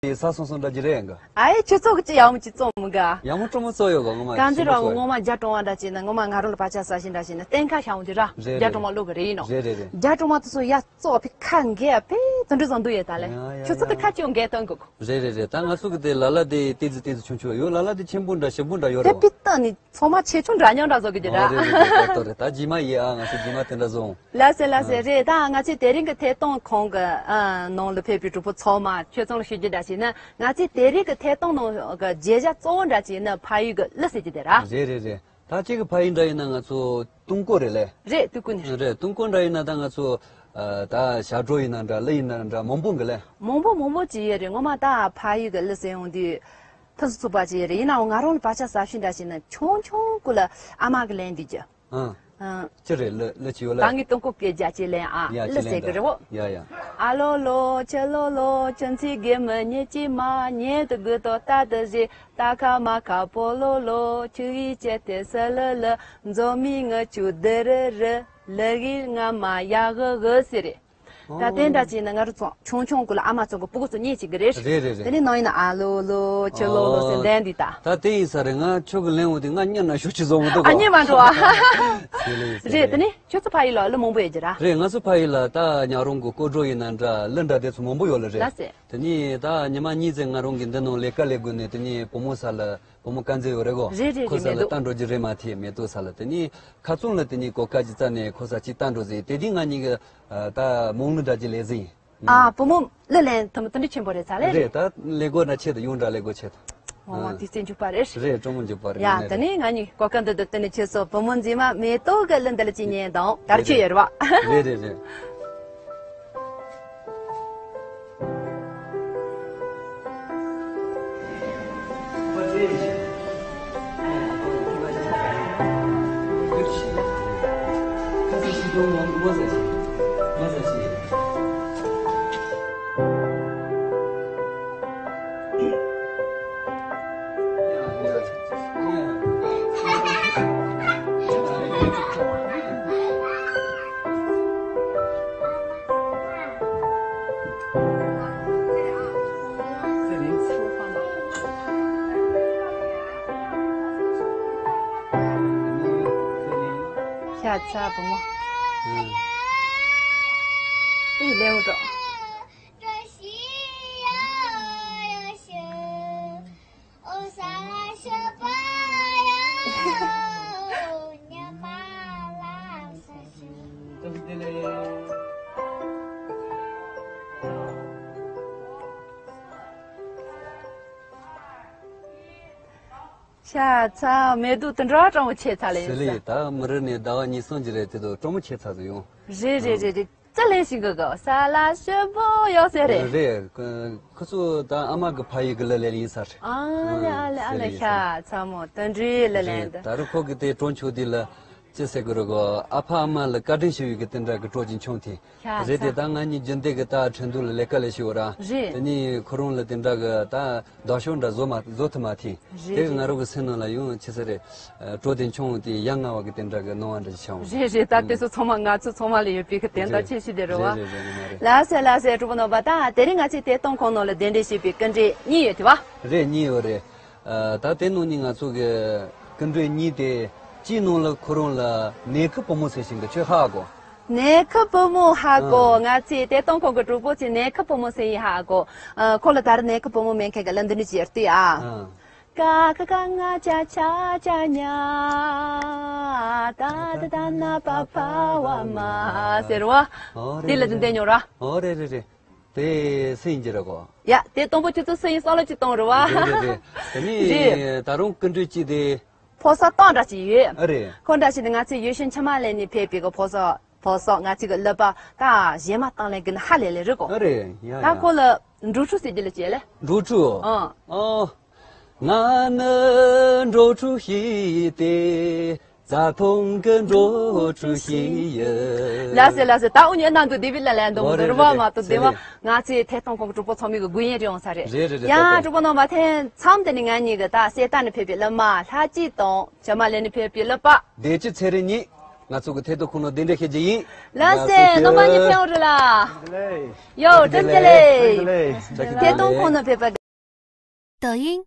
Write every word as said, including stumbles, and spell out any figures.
ཟ་སོང་སོང་འདྲ་ཅིག་རེད་ཡང་གི། ཨ་ཡེ་ཁྱོད་ཚོ་གི་ཅི་ཡག་མོ་ཅིག་བཙོང་མི་ག་ཡག་མོ་སྤྲོ་མོ་བཙོང་ཡོད་ག་ངོ་མ་གང་ཅི་ར་ཞིམ་པོ་བཙོང་ངོ་མ་རྒྱ་གྲོང་བ་འདྲ་ཅིག་ན་ངོ་མ་ང་རང་ལ་བག་ཆགས་ཟ་བཞིན་འདྲ་ཅིག་ན་སྟོན་ཁ་ཤ་འོང་དུས་ར། རེད་རྒྱ་རེད་གྲོང་རེད། བ་ལོག་གི་རེད་ཡིན་ནོ། རེད་རེད་རེད། རྒྱ་གྲོང་བ་དེ་ཚོ་ཡ་བཙོག་པའི་ཁ་འགས་པས་དུ་འདྲ་བཟང་འདུག་ཡོད་ད་ལེ། ཡ་ཡ་ཁྱོད་ཚོ་ཡ། དེ་ཁ་ཅིག་འགས་སྟོན་གི་གོ། རེད་རེད་རེད། ད་ང་ཚོ་གི་དེ་ལ་ལ་དེ་ཏི་ཙི་ཏི་ཙི་ཆུང་ཆུང་ཡོད། ལ་ལ་དེ་ཆེན་པོ་འདྲ་ཞིམ་པོ་འདྲ་ཡོད་དེ་རེད་བ། པི་ཏི་ནི་ཚང་མ་ཆེ་ཆུང་འདྲ་མཉམ་འདྲ་བཟོ་གི་དེ་ཨོ་ར། རེད་རེད་རེད། ལྟོ་རེད། ད་རྗེས་མ་ཡིན་ཨ། ང་ཚོ་རྗེས་མ་དེ་འདྲ་བཟོ་འོང་། ལགས་སེ་ལགས་སེ། ཨ། རེད། ད་ང་ཚོའི་དེ་རིང་གི་ཐད་གཏོང་ཁང་གི་ཨ་ནང་ལ་ཕེབས་པའི་གྲོགས་པོ་ཚང་མ་ཁྱོད་ཚང་ལ་ཞུ་རྒྱུ་འདྲ་ཞིག་ནི། ང་ཚོའི་དེ་རིང་གི་ཐད་གཏོང་ནང་གི་བརྗོད་བྱ་གཙོ་བོ་འདྲ་ཅིག་ནི་ཕ་ཡུལ་གྱི་གླུ་ཟེར་རྒྱུ་དེ་ར། རེད་རེད་རེད། ད་གཅིག་གི་ཕ་ཡུལ་འདྲ་ཡིན་ན་ང་ཚོ་ཏུང་ཀོ་རེད་ལེ། རེད། ཏུང་ཀོ་ནས། རེད། ཏུང་ཀོ་འདྲ་ཡིན་ན་ད་ང་ཚོ་ཨ་ད་ཞབས་བྲོ་ཡིན་ན་འདྲ་གླུ་ཡིན་ན་འདྲ་མང་པོ་གི་ལེ། མང་པོ་མང་པོ་ཅིག་ཡོད་རེད། ངོ་མ་ད་ཕ་ཡུལ་གྱི་གླུ་ཟེར་ཡོང་དུས་ཐུགས་སུ་ཚུགས་པ་ཅིག་ཡོད་རེད། ཡིན་ནའང་ང་རང་ལ་བག་ཆགས་ཟབ་ཤོས་འདྲ་ཞིག་ནི་ཆུང་ཆུང་ཀུ་ལ་ཨ་མ་གི་ལན་འདི་རྒྱུ། ཨ། ཨ། ཅི་རེད། གླུ་གླུ་ཅི་ཡོད་ལ། ད་ངས་ཏུང་ཀོ་སྐད་རྒྱག་ཅིག་ལེན་ཨ། ཡ་གླུ་ཅི་ཟེར་ལེན་གི་ད། རེད་བོ། ཡ་ཡ། ཨ་ལོ་ལོ་ཁྱི་ལོ་ལོ་ཁྱི་མཚེས་དགེ་མི་ཉེ་ཅི་མ་ཉེ་དུ་དགུ་ཏོ་ལྟ་དུ་ཟི་ཏ་ཁ་མ་ཁ་པོ་ལོ་ལོ་ཁྱི་ཡི་ཅེ་ཏེ་ས་ལ་ལ་མཛོ་མི་ང་ཆུ་དི་རི་རི་ལ་གི་ང་མ་ཡ་གི་གི་ཟེར་རེད། ད་དེ་འདྲ་ཅིག་ན་ང་རུ་ཚོ་ཆུང་ཆུང་ཀུ་ལ་ཨ་མ་ཚོ་གི་སྤུ་གུ་ཚོ་ཉེ་ཅིག་གི་རེད། རེད་རེད་རེད། དེ་ནས་ནང་ཡིན་ན་ཨ་ལོ་ལོ་ཁྱི་ལོ་ལོ་ཟེར་ལྡན་འདི་ད། ད་དེ་ཡིན་ས་རེད། ང་ཁྱོད་གི་ལན་འོ་དེ་ང་གཉིད་ན་ཤོག་ཅིག་བཟོ་མི་འདུག་གོ། ཨ་གཉིད་མ་འགྲོ་ཨ། ཟེར་ལེ་ཟེར་རེད། ལེ། དེ་ནས་ཁྱོད་ཚོ་ཕ་ཡུལ་ལ་གླུ་མང་པོ་ཡོད་ཀྱི་ར། རེད། ང་ཚོ་ཕ་ཡུལ་ལ་ད་ཉག་རོང་གི་སྐོར་བྲོ་ཡིན་ན་འདྲ་གླུ་འདྲ་དེ་ཚོ་མང་པོ་ཡོད་ལ་རེད། ལ་ཟེར། དེ་ནས་ད་ཉི་མ་གཉིས་ཙམ་ང་རང་གི་འདི་ནང་ལས་ཀ་ལས་དགོས་ནས་དེ་ནས་བུ་མོ་ས་ལ། བུ་མོ་དཀར་མཛེས་ཡོད་རེད་གོ། རེད་རེད་ཁོ་རེད། ས་མེ་ལ་ཏོག་ལྟ་འགྲོ་རྒྱུ་རེད་མ་ཐེ་མེ་ཏོག་ས་ལ། དེ་ནི་ཁ་ཚོན་ལ་དེ་ནི་གོ་ཀ་ཅི་རྩ་ནས་ཁོ་ས་ཅི་ལྟ་འགྲོ་ཟེར། དེ་དུས་ང་གཉིས་ཀྱི་ད་མོང་ལུ་འདྲ་ཅི་ལས་ཟིན། ཨ་བུ་མོ་གླུ་ལེན་ཐུབ་མི་དེ་འདྲ་ཆེན་པོ་རེད་ས་ལེ། རེད། རེད། ད་ལས་སྒོ་འདྲ་ཆེ་དུ་ཡོང་འདྲ་ལས་སྒོ་ཆེ་དུ། ཨོ་དེ་རྩེ་འཇུག་པ་རེད། རེད། སྤྲོ་མོ་འཇུག་པ་རེད། ཡ་ད་ནི་ང་གཉིས་གོ་ཀ་འདི་དུ་དེ་ནི་ཆེ་སོ་བུ་མོ་མཛེས་མ་མེ་ཏོག་གི་གླུ་འདི་ལ་ཅི་ཉན་དང་དར་ཆུ་ཡོད་རེད་བ། རེད་རེད་རེད། ཤ་ཚ་བུ་མོ། ཨེ་ལེའུ་འགྲོ། ཤ་ཚ་མེ་དུ་དུ་འདྲ་སྤྲང་བོ་ཆེ་ཚ་ལེ་ཡིན་ས། ད་མི་རི་ནས་ཟླ་བ་གཉིས་གསུམ་གྱི་རེད་དེ་དུ་སྤྲང་བོ་ཆེ་ཚ་དུ་ཡོང་། རེད་རེད་རེད་རེད། ཅི་ལེན་ཞིག་གི་གི་ས་ལ་ཞིབ་པོ་ཡོད་ཟེར་རེད། རེད། ཁོ་ཚོ་ད་ཨ་མ་གི་ཕ་ཡུལ་གི་གླུ་ལེན་ཡིན་ས་རེད། ཨ་ལེ་ཨ་ལེ་ཨ་ལེ་ཤ་ཚ་མོ་དུ་འདྲའི་གླུ་ལེན་འདི། ད་རུ་ཁོ་གི་དེ་གྲོང་ཆོག་དེ་ལ་ཅི་ཟེར་གི་རེད་གོ། ཨ་ཕ་ཨ་མ་ལ་བཀའ་དྲིན་ཞུ་བའི་གི་དེ་འདྲ་གི་གྲོགས་ཀྱི་འཆོང་དེ། ཤ་རེད་དེ། ཚ། ད་ང་གཉིས་རྒྱུན་ལྡན་གི་ད་ཁྲིན་ཏུ་ལ་ལས་ཀ་ལས་ཤི་བ་ར། རེད། དེ་ནས་ཁོ་རང་ལ་དེ་འདྲ་གི་ད་ཟླ་ཤོག་འདྲ་བཟོ་མ་བཟོ་ཐུབ་མ་ཐེ། རེད། དེ་གི་ང་རོ་གི་སེམས་ནང་ལ་ཡང་ཆི་ཟེར་རེད། གྲོགས་དེ་འཆོང་དེ་ཡ་ང་བ་གི་དེ་འདྲ་གི་སྣང་བ་འདྲ་ཞིག་ཤང་། རེད་རེད། ད་དེ་ཚོ་ཚང་མ་ང་ཚོ་ཚང་མ་ལ་ཡོད་པའི་གི་དེ་འདྲ་ཆེ་ཤོས་དེ་རེད་བ། རེད་རེད་རེད། ངོ་མ་རེད། ལགས་སེ་ལགས་སེ། གྲོགས་པོ་རྣམ་པ། ད་དེ་རིང་ང་ཚོའི་དེ་གཏོང་ཁང་ནང་ལ་གདན་འདྲེན་ཞུས་པའི་སྐུ་མགྲོན་གཉིས་ཡོད་དེ་བ། རེད། གཉིས་ཡོད་རེད། ད་དེ་ནང་ནས་ང་ཚོ་གི་སྐུ་མགྲོན་གཉིས་དེ་གཅིག་ནང་ལ་ཁོ་རང་ལ་ནེ་ཁི་བུ་མོ་ཟེར་ཞིང་གི་ཆོས་ཧ་གོ། ནེ་ཁི་བུ་མོ་ཧ་གོ། ཨ། ང་ཚོའི་དེ་གཏོང་ཁང་གི་གྲོགས་པོ་ཚོས་ནེ་ཁི་བུ་མོ་ཟེར་ཡིན་ཧ་གོ། ཨ། ཁོ་ལ་ད་རེས་ནེ་ཁི་བུ་མོ་མེད་མཁན་གི་ལ་འདི་འདྲ་ཅིག་ཡར་ལྟོས་ཨ། ཨ། ཀ་ཁ་ག་ང་ཅ་ཆ་ཅ་ཉ། ད་ད་ད་ན་པ་ཕ་བ་མ། ཟེར་བ། ཨོ་རེད། དེ་ལ་རེད་འདི་འདྲ་རེད། ཉོ་ར། ཨོ་རེད་རེད་རེད། དེ་སུ་ཡིན་གྱི་རེད་གོ། ཡ་དེ་དང་པོ་ཁྱོད་ཚོ་སུ་ཡིན་བསམ་བློ་ཅིག་གཏོང་རེད་བ། རེད་རེད་རེད། དེ་ནས་རེད། ད་རུང་སྐུ་མགྲོན་གཅིག་དེ། ཕོ་གསར་སྟག་འདྲ་ཅིག་ཡོད། ཨ་རེད། ཁོ་འདྲ་ཞིག་ནི་ང་ཚོའི་ཡུལ་ཤུལ་ཆུ་དམར་ལེན་ནས་ཕེབས་པའི་གི་ཕོ་གསར་ཕོ་གསར་ང་ཚོའི་གི་ཀླད་པ་ད་གཞས་མ་བཏང་ལེན་གི་ནི་ཧ་ལས་ལེ་རེད་གོ། ཨ་རེད། ཡ་ད་ཡ། ཁོ་ལ་འགྲོ་ཕྲུག་ཟེར་རྒྱུ་ལ་བྱས་ལེ། འགྲོ་ཕྲུག་ཨང་། ཨོ། ང་ནི་འགྲོ་ཕྲུག་ཞིག་སྟེ། རྩྭ་ཐང་གི་འགྲོ་ཕྲུག་ཞིག་ཡིན། ལགས་སེ་ལགས་སེ། ད་འུ་གཉིས་ནང་དུ་དེ་བི་ལ་ལན་འདོན་འོ་རེད་འདོན་རེད་བ་རེད་མ་གཏོགས་དེ་བ། རེད། ང་ཚོའི་ཐད་གཏོང་ཁང་གི་གྲོགས་པོ་ཚང་མའི་གི་དགུན་ཡན་རེད་འོང་ས་རེད། རེད་རེད་རེད། ཡ་ཏོག་ཏོག་གྲོགས་པོ་རྣམ་པ། ཐེངས་མཚམས་དེ་ནི་ང་གཉིས་གི་ད་གསེར་རྟ་ནས་ཕེབས་པའི་གླུ་མ་ལྷ་སྐྱིད་དང་ཇོ་མ་ལེ་ནས་ཕེབས་པའི་གླུ་པ། བདེ་སྐྱིད་ཚེ་རིང་གཉིས། ང་ཚོ་གི་ཐད་གཏོང་ཁོངས་ནང་གདན་འདྲེན་བྱེད་རྒྱུ་ཡིན། ལགས་སེ། རྣམ་པ་གཉིས་ཕེབས་རོགས་ལ། ཡོ། བཀྲ་ཤིས་བདེ་ལེགས། ཐད་གཏོང་ཁོངས་ནང་ཕེབས་པ། 抖音